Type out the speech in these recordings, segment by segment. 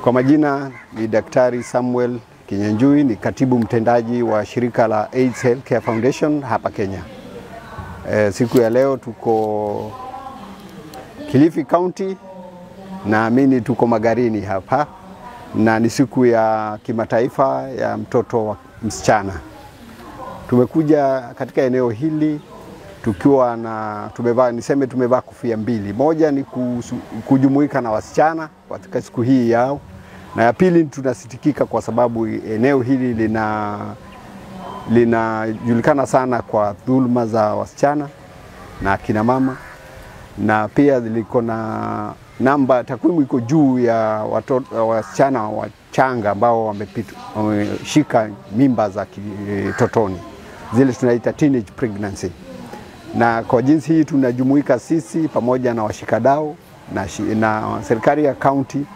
Kwa majina ni Daktari Samuel Kinyanjui, ni katibu mtendaji wa shirika la AIDS Healthcare Foundation hapa Kenya. Siku ya leo tuko Kilifi County, naamini tuko Magarini hapa, na ni siku ya kimataifa ya mtoto wa msichana. Tumekuja katika eneo hili tukiwa na tumevaa kofia mbili. Moja ni kujumuika na wasichana katika siku hii yao, na ya pili tunasitikika kwa sababu eneo hili linajulikana sana kwa dhuluma za wasichana na akina mama, na pia liko na namba, takwimu iko juu ya watoto wasichana wachanga ambao wameshika mimba za kitotoni, zile tunaita teenage pregnancy. Na kwa jinsi hii tunajumuika sisi pamoja na washikadau na serikali ya county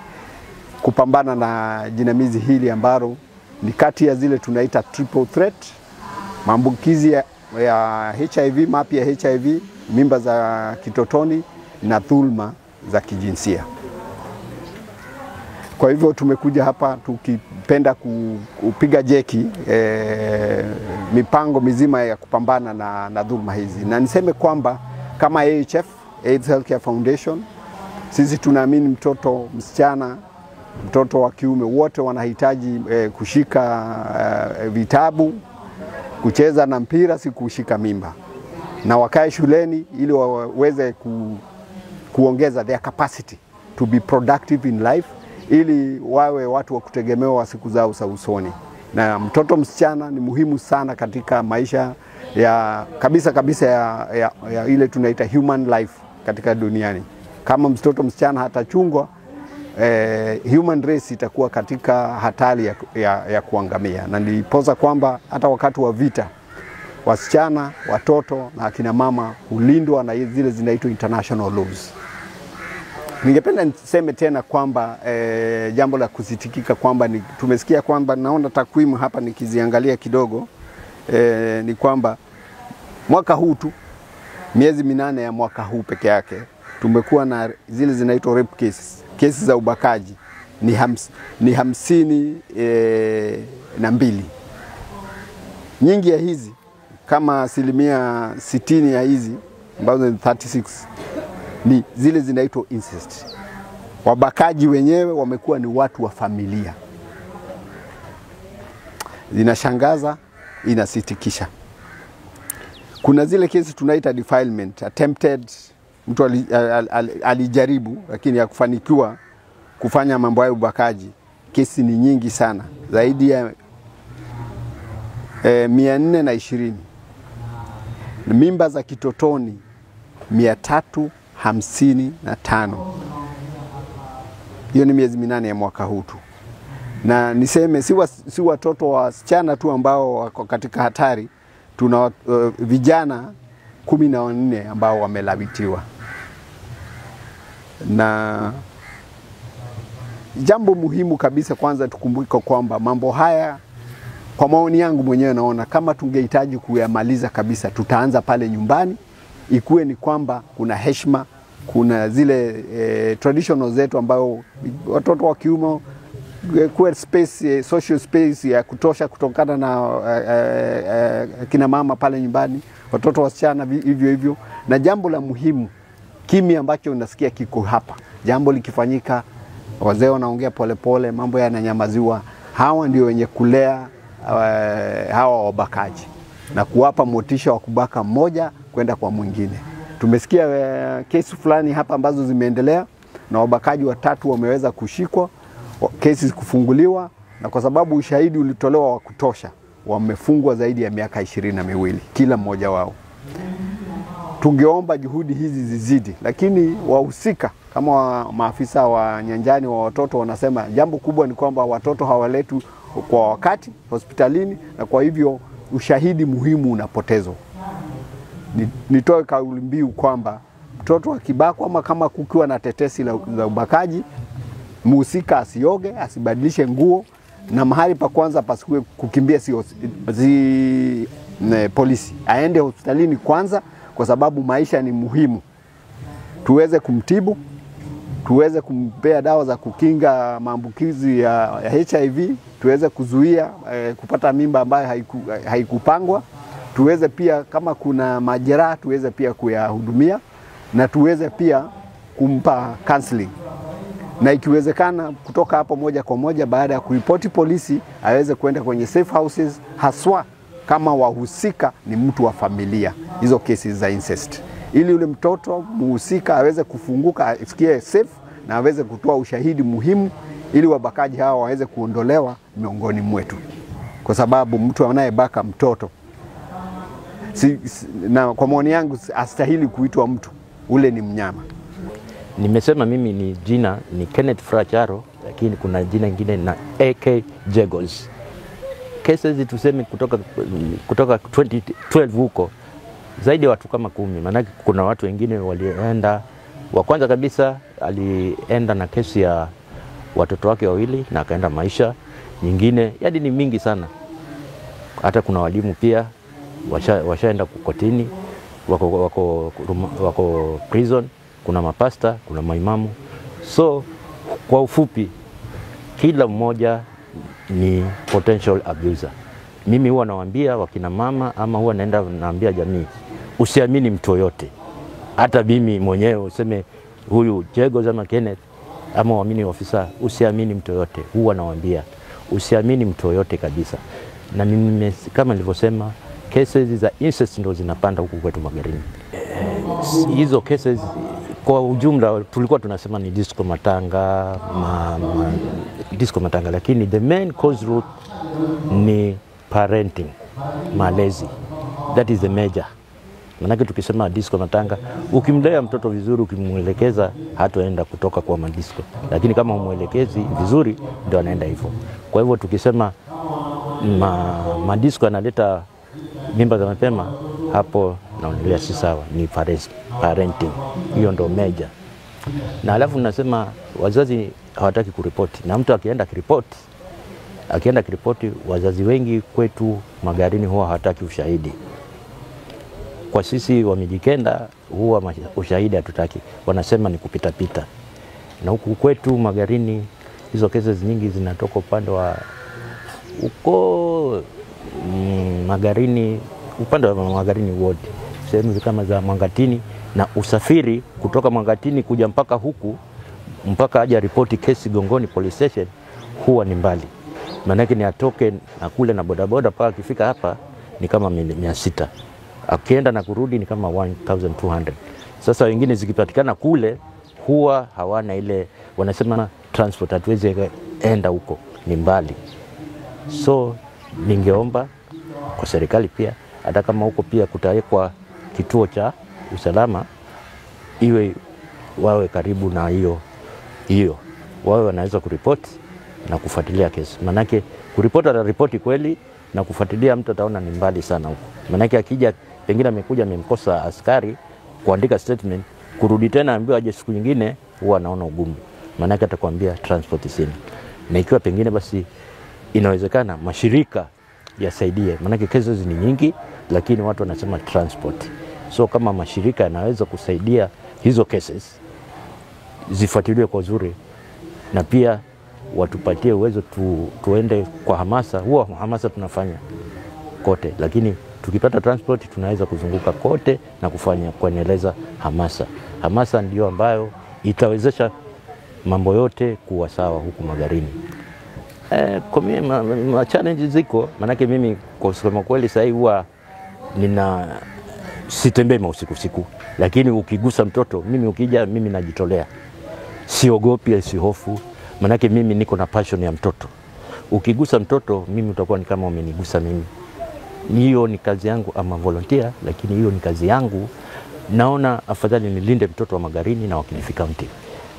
kupambana na jinamizi hili ambalo ni kati ya zile tunaita triple threat: maambukizi ya HIV, mapya ya HIV, mimba za kitotoni na dhulma za kijinsia. Kwa hivyo tumekuja hapa tukipenda kupiga jeki mipango mizima ya kupambana na dhulma hizi. Na niseme kwamba kama AHF, AIDS Healthcare Foundation, sisi tunaamini mtoto msichana, mtoto wa kiume, wote wanahitaji kushika vitabu, kucheza na mpira, si kushika mimba, na wakae shuleni ili waweze kuongeza their capacity to be productive in life, ili wawe watu wa kutegemewa siku zao za usoni. Na mtoto msichana ni muhimu sana katika maisha ya kabisa kabisa ya ile tunaita human life katika duniani. Kama mtoto msichana hatachungwa, human race itakuwa katika hatari ya kuangamia. Na nilipoza kwamba hata wakati wa vita, wasichana, watoto na akina mama hulindwa na zile zinaitwa international laws. Ningependa niseme tena kwamba jambo la kusitikika kwamba tumesikia kwamba, naona takwimu hapa nikiziangalia kidogo, ni kwamba mwaka huu tu, miezi 8 ya mwaka huu peke yake, tumekuwa na zile zinaitwa rape cases, kesi za ubakaji ni 52. Nyingi ya hizi, kama 60% ya hizi ambazo ni 36, ni zile zinaitwa incest. Wabakaji wenyewe wamekuwa ni watu wa familia. Zinashangaza, inasitikisha. Kuna zile kesi tunaita defilement, attempted, mtu alijaribu lakini hakufanikiwa kufanya mambo ya ubakaji. Kesi ni nyingi sana, zaidi ya 420. Mimba za kitotoni 355. Hiyo ni miezi 8 ya mwaka huu tu. Na niseme si watoto wasichana tu ambao wako katika hatari, tuna vijana 14 ambao wamelawitiwa. Na jambo muhimu kabisa, kwanza tukumbuke kwamba mambo haya, kwa maoni yangu mwenyewe naona kama tungehitaji kuyamaliza kabisa, tutaanza pale nyumbani. Ikuwe ni kwamba kuna heshima, kuna zile traditional zetu ambao watoto wa kiume kuwe space, social space ya kutosha kutokana na kina mama pale nyumbani, watoto wasichana hivyo hivyo. Na jambo la muhimu, kimya ambacho unasikia kiko hapa, jambo likifanyika wazee wanaongea polepole, mambo yananyamaziwa. Hawa ndio wenye kulea hawa wabakaji na kuwapa motisha wa kubaka mmoja kwenda kwa mwingine. Tumesikia kesi fulani hapa ambazo zimeendelea na wabakaji watatu wameweza kushikwa, kesi kufunguliwa, na kwa sababu ushahidi ulitolewa wa kutosha, wamefungwa zaidi ya miaka 22 kila mmoja wao. Tungeomba juhudi hizi zizidi, lakini wahusika kama maafisa wa nyanjani wa watoto wanasema jambo kubwa ni kwamba watoto hawaletwi kwa wakati hospitalini, na kwa hivyo ushahidi muhimu unapotezwa. Nitoe kauli mbiu kwamba mtoto akibakwa ama kama kukiwa na tetesi la ubakaji, muhusika asioge, asibadilishe nguo, na mahali pa kwanza pasikuwe kukimbia si polisi, aende hospitalini kwanza, kwa sababu maisha ni muhimu. Tuweze kumtibu tuweze kumpea dawa za kukinga maambukizi ya HIV, tuweze kuzuia kupata mimba ambayo haikupangwa, tuweze pia kama kuna majeraha tuweze pia kuyahudumia, na tuweze pia kumpa counseling. Na ikiwezekana kutoka hapo moja kwa moja baada ya kuripoti polisi aweze kwenda kwenye safe houses, haswa kama wahusika ni mtu wa familia, hizo kesi za incest, ili yule mtoto muhusika aweze kufunguka, asikie safe na aweze kutoa ushahidi muhimu ili wabakaji hawa waweze kuondolewa miongoni mwetu. Kwa sababu mtu anayebaka mtoto na kwa maoni yangu astahili kuitwa mtu, ule ni mnyama. Nimesema mimi ni jina ni Kenneth Fracharo, lakini kuna jina ingine na AK Jegos. Cases tuseme kutoka 2012 huko zaidi ya watu kama 10, maana kuna watu wengine walienda. Wa kwanza kabisa alienda na kesi ya watoto wake wawili na akaenda maisha nyingine, yaani ni mingi sana. Hata kuna walimu pia washaenda kotini, wako prison, kuna mapasta, kuna maimamu. So kwa ufupi kila mmoja ni potential abuser. Mimi huwa nawaambia wakina mama, ama huwa naenda naambia jamii, usiamini mtu yote. Hata mimi mwenyewe useme huyu Jegos ama Kenneth ama uamini ofisa, usiamini mtu yote. Huwa nawaambia usiamini mtu yote kabisa. Na mimi kama nilivyosema, cases za incest ndio zinapanda huku kwetu Magarini. Hizo cases kwa ujumla tulikuwa tunasema ni disco matanga, disco matanga, lakini the main cause root ni parenting, malezi. That is the major. Manake tukisema disco matanga, ukimlea mtoto vizuri, ukimuelekeza, hataenda kutoka kwa madisco. Lakini kama humuelekezi vizuri, ndio anaenda hivyo. Kwa hivyo tukisema madisco analeta mimba za mapema, hapo naonelea si sawa, ni parenting. Hiyo ndio major. Na alafu nasema wazazi hawataki kuripoti. Na mtu akienda kiripoti, wazazi wengi kwetu Magarini huwa hawataki ushahidi. Kwa sisi wa Mijikenda huwa ushahidi hatutaki, wanasema ni kupita pita. Na huku kwetu Magarini hizo cases nyingi zinatoka upande wa huko Magarini, upande wa Magarini ward, sehemu kama za Mwangatini, na usafiri kutoka Mwangatini kuja mpaka huku mpaka aje ripoti kesi Gongoni police station huwa ni mbali. Maana ni atoke na kule na bodaboda mpaka akifika hapa ni kama 600. Akienda na kurudi ni kama 1200. Sasa wengine zikipatikana kule huwa hawana ile, wanasema transport hatuwezi enda huko, ni mbali. So ningeomba kwa serikali pia, hata kama huko pia kutawekwa kituo cha usalama, iwe wawe karibu na hiyo, wawe wanaweza kuripoti na kufuatilia kesi. Manake kuripoti ataripoti kweli, na kufuatilia mtu ataona ni mbali sana huko. Manake akija pengine amekuja amemkosa askari kuandika statement, kurudi tena ambiwa aje siku nyingine, huwa anaona ugumu. Manake atakwambia transport sina. Na ikiwa pengine basi inawezekana mashirika yasaidie, manake cases ni nyingi, lakini watu wanasema transport. So kama mashirika yanaweza kusaidia hizo cases zifuatiliwe kwa uzuri, na pia watupatie uwezo tuende kwa hamasa. Huwa hamasa tunafanya kote, lakini tukipata transport tunaweza kuzunguka kote na kufanya kuendeleza hamasa. Hamasa ndio ambayo itawezesha mambo yote kuwa sawa huku Magarini. Kwa mimi ma challenges ziko, manake mimi kwa kusema kweli sasa huwa nina sitembei usiku usiku, lakini ukigusa mtoto mimi ukija mimi najitolea. Siogopi, sihofu, manake mimi niko na passion ya mtoto. Ukigusa mtoto mimi utakuwa ni kama umenigusa mimi. Hiyo ni kazi yangu ama volunteer, lakini hiyo ni kazi yangu. Naona afadhali nilinde mtoto wa Magarini na wa Kilifi County.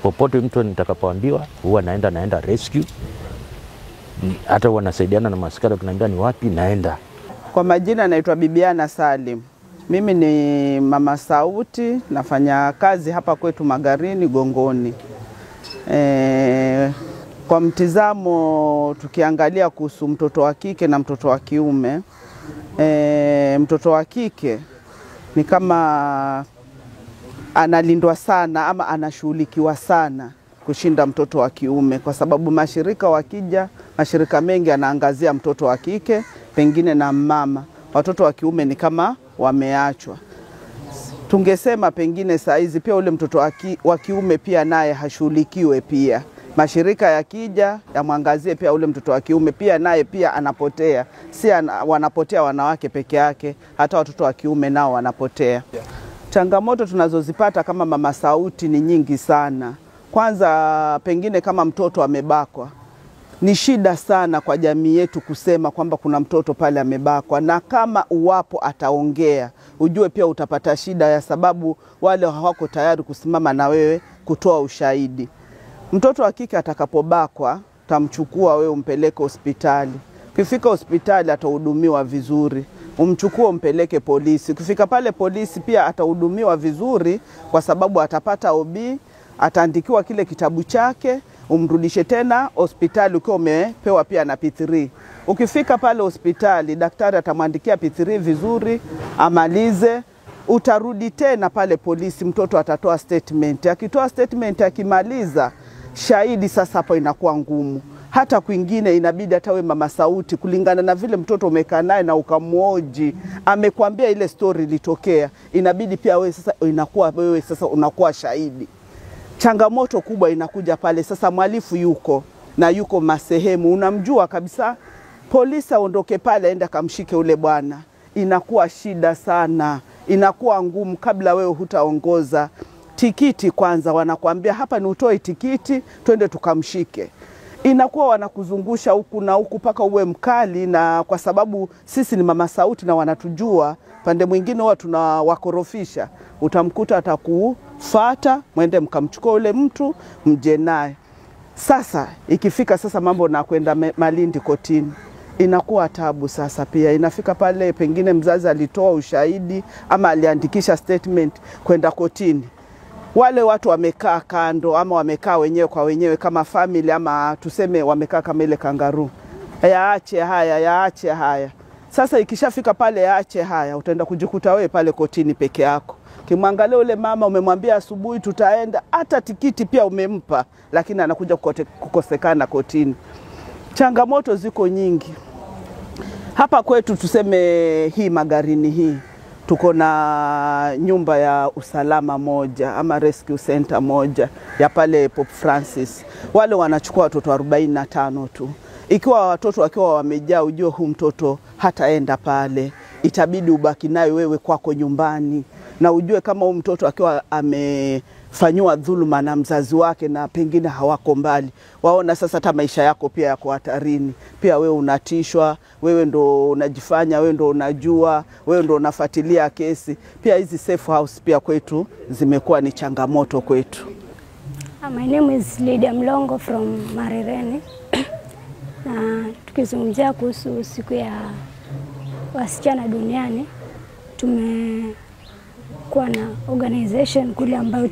Popote mtu nitakapoambiwa huwa naenda rescue. Hata huwa nasaidiana na maskara, tunaambia ni wapi, naenda. Kwa majina naitwa Bibiana Salim. Mimi ni mama sauti, nafanya kazi hapa kwetu Magarini Gongoni. Kwa mtizamo tukiangalia kuhusu mtoto wa kike na mtoto wa kiume, mtoto wa kike ni kama analindwa sana ama anashughulikiwa sana kushinda mtoto wa kiume, kwa sababu mashirika wakija, mashirika mengi anaangazia mtoto wa kike pengine na mama. Watoto wa kiume ni kama wameachwa. Tungesema pengine saa hizi pia ule mtoto wa kiume pia naye hashughulikiwe pia. Mashirika yakija yamwangazie pia ule mtoto wa kiume pia naye pia anapotea. Si wanapotea wanawake peke yake, hata watoto wa kiume nao wanapotea. Changamoto tunazozipata kama Mama Sauti ni nyingi sana. Kwanza pengine kama mtoto amebakwa, ni shida sana kwa jamii yetu kusema kwamba kuna mtoto pale amebakwa, na kama uwapo ataongea, ujue pia utapata shida ya sababu wale hawako tayari kusimama na wewe kutoa ushahidi. Mtoto wa kike atakapobakwa, utamchukua wewe umpeleke hospitali. Ukifika hospitali atahudumiwa vizuri. Umchukue umpeleke polisi. Ukifika pale polisi pia atahudumiwa vizuri kwa sababu atapata OB, ataandikiwa kile kitabu chake, umrudishe tena hospitali ukiwa umepewa pia na P3. Ukifika pale hospitali daktari atamwandikia P3 vizuri, amalize, utarudi tena pale polisi, mtoto atatoa statement. Akitoa statement akimaliza, shahidi sasa hapo inakuwa ngumu. Hata kwingine inabidi hata we Mama Sauti, kulingana na vile mtoto umekaa naye na ukamwoji, amekwambia ile story ilitokea, inabidi pia wewe sasa inakuwa wewe sasa unakuwa shahidi. Changamoto kubwa inakuja pale sasa, mhalifu yuko na yuko masehemu, unamjua kabisa, polisi aondoke pale aenda kamshike ule bwana, inakuwa shida sana, inakuwa ngumu kabla wewe hutaongoza tikiti. Kwanza wanakuambia hapa ni utoe tikiti twende tukamshike. Inakuwa wanakuzungusha huku na huku paka uwe mkali, na kwa sababu sisi ni Mama Sauti na wanatujua, pande mwingine huwa tunawakorofisha. Utamkuta atakufuata, mwende mkamchukua ule mtu mje naye. Sasa ikifika sasa mambo na kwenda Malindi kotini, inakuwa tabu sasa pia. Inafika pale pengine mzazi alitoa ushahidi ama aliandikisha statement kwenda kotini. Wale watu wamekaa kando ama wamekaa wenyewe kwa wenyewe kama family, ama tuseme wamekaa kama ile kangaroo. Yaache haya, yaache haya. Sasa ikishafika pale yaache haya, utaenda kujikuta wewe pale kotini peke yako. Kimwangalia ule mama umemwambia asubuhi tutaenda, hata tikiti pia umempa, lakini anakuja kukosekana kotini. Changamoto ziko nyingi. Hapa kwetu tuseme hii Magarini hii, tuko na nyumba ya usalama moja ama rescue center moja ya pale Pope Francis. Wale wanachukua watoto 45 tu. Ikiwa watoto wakiwa wamejaa, ujue huu mtoto hataenda pale, itabidi ubaki naye wewe kwako nyumbani. Na ujue kama huu mtoto akiwa amefanywa dhuluma na mzazi wake na pengine hawako mbali, waona sasa hata maisha yako pia yako hatarini. Pia wewe unatishwa, wewe ndo unajifanya, wewe ndo unajua, wewe ndo unafuatilia kesi. Pia hizi safe house pia kwetu zimekuwa ni changamoto kwetu. My name is Lydia Mlongo from Marereni. Na tukizungumzia kuhusu siku ya wasichana duniani, tumekuwa na organization kule ambayo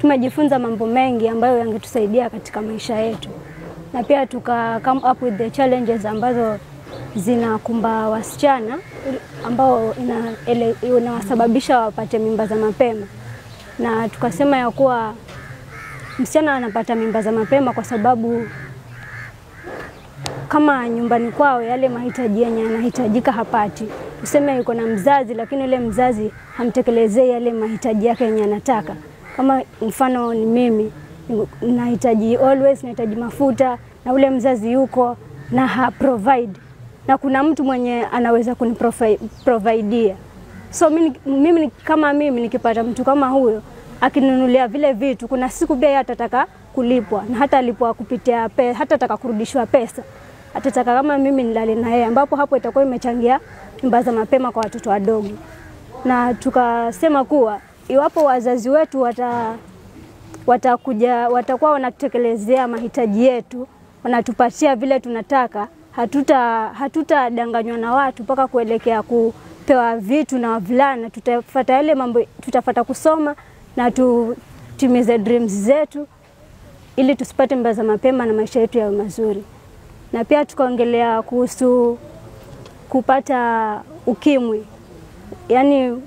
tumejifunza mambo mengi ambayo yangetusaidia katika maisha yetu. Na pia tuka come up with the challenges ambazo zinakumba wasichana ambao inawasababisha wapate mimba za mapema. Na tukasema ya kuwa msichana anapata mimba za mapema kwa sababu kama nyumbani kwao yale mahitaji yenye anahitajika hapati. Tuseme yuko na mzazi lakini yule mzazi hamtekelezei yale mahitaji yake yenye anataka. Kama mfano ni mimi, nahitaji always, nahitaji mafuta, na ule mzazi yuko na ha provide. Na kuna mtu mwenye anaweza kuniprovidea. So mimi kama mimi nikipata mtu kama huyo akinunulia vile vitu, kuna siku pia atataka kulipwa, na hata alipwa kupitia pesa, hata ataka kurudishwa pesa. Atataka kama mimi nilale na yeye, ambapo hapo itakuwa imechangia mimba za mapema kwa watoto wadogo. Na tukasema kuwa iwapo wazazi wetu watakuwa wanatutekelezea mahitaji yetu, wanatupatia vile tunataka, hatutadanganywa na watu mpaka kuelekea kupewa vitu na wavulana. Tutafuata yale mambo, tutafuata kusoma na tutimize dreams zetu ili tusipate mimba za mapema na maisha yetu yawe mazuri. Na pia tukaongelea kuhusu kupata ukimwi, yani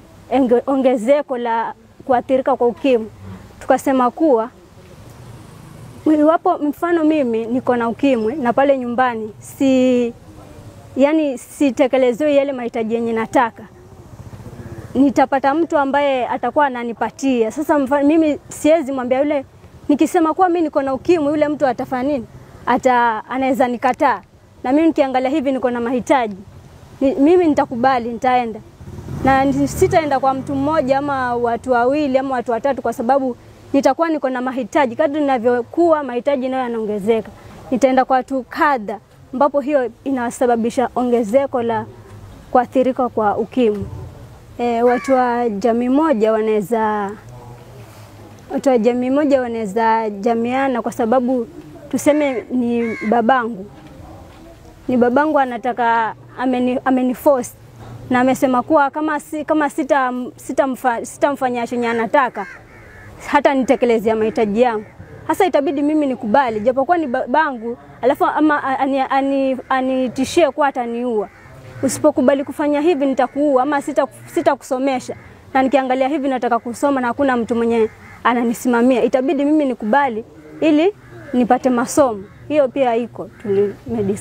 ongezeko la kuathirika kwa ukimwi, tukasema kuwa iwapo mfano mimi niko na ukimwi na pale nyumbani yani sitekelezwi yale mahitaji yenye nataka, nitapata mtu ambaye atakuwa ananipatia. Sasa mfano, mimi siwezi mwambia yule, nikisema kuwa mimi niko na ukimwi yule mtu atafanya nini? Anaweza nikataa. Na mimi nikiangalia hivi niko na mahitaji, mimi nitakubali, nitaenda. Na sitaenda kwa mtu mmoja ama watu wawili ama watu watatu, kwa sababu nitakuwa niko na mahitaji. Kadri ninavyokuwa mahitaji nayo yanaongezeka. Nitaenda kwa watu kadha, ambapo hiyo inasababisha ongezeko la kuathirika kwa ukimwi. Watu wa jamii moja wanaweza jamiana, kwa sababu tuseme ni babangu. Ni babangu anataka ameniforce na amesema kuwa kama sitamfanyia chenye anataka hata nitekelezea mahitaji yangu. Hasa itabidi mimi nikubali, japokuwa ni babangu, alafu ama anitishie kuwa ataniua. Usipokubali kufanya hivi nitakuua ama sitakusomesha. Na nikiangalia hivi nataka kusoma na hakuna mtu mwenye ananisimamia, itabidi mimi nikubali ili nipate masomo. Hiyo pia iko tulimediscuss.